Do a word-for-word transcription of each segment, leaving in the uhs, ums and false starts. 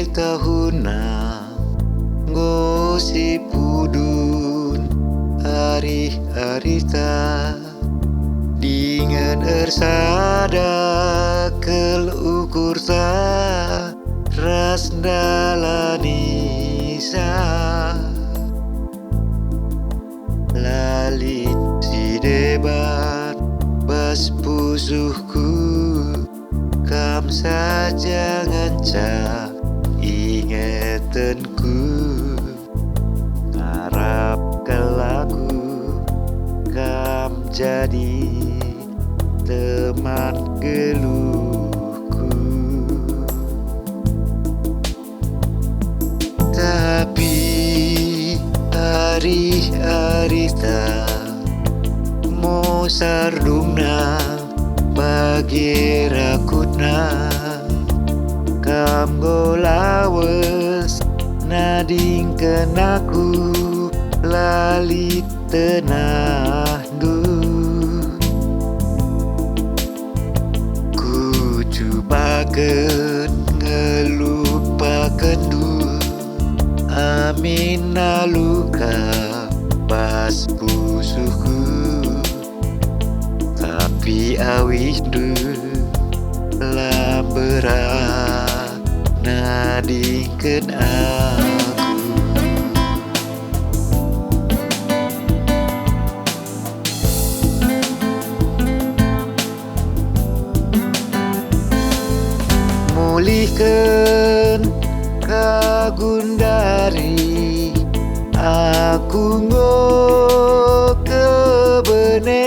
tahunna, enggo si pudun arih-arihta, dingen ersada kal ukurta ras ndalanisa. La lit si deban bas pusuhku, kam saja ngenca ingetenku. Ngarap kal aku, kam jadi teman geluhku. Tapi arih-arihta, mosar dungna, bage rakutna, kam enggo lawes nadingken aku, la lit tenahndu. Kucubaken ngelupakenndu, amin alu kam bas pusuhku. Tapi awihndu la mbera nadingken aku. Mulihken ka gundari, aku enggo kebenen.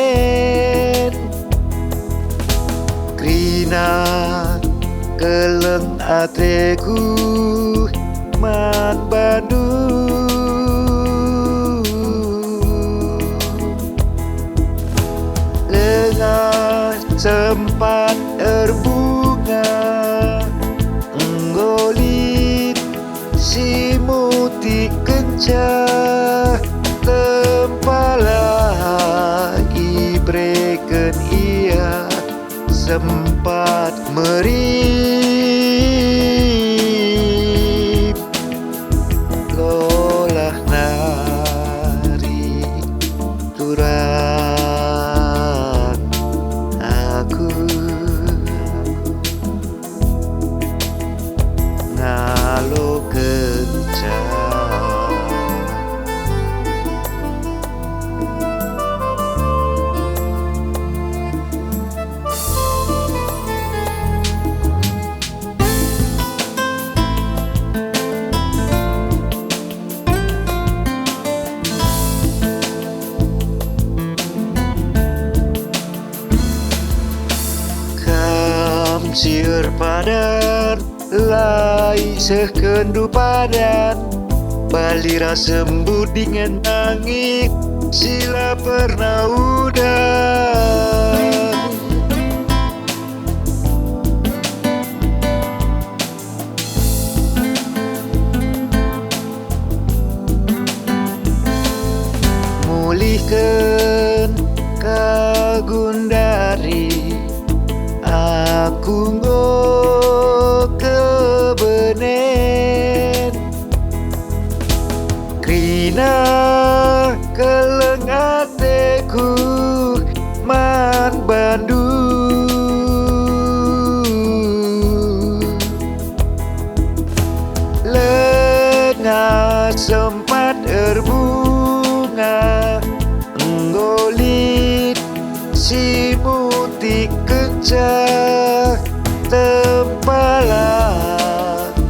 Kerina keleng ateku man bandu. Lengah sempat erbunga, enggo lit si mutikenca, tempalah ibereken ia sempat merip. Lolah nari turang aku ngalokenca. Kam si erpadan, la isehkenndu padan, bali ras sembut dingen nangis si la pernah udan. Mulihken ka gundari, aku enggo kebenen. Kerina keleng ateku man bandu. Lengah sempat erbunga, enggo lit si mutikenca, tempalah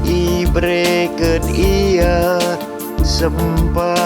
ibereken ia sempat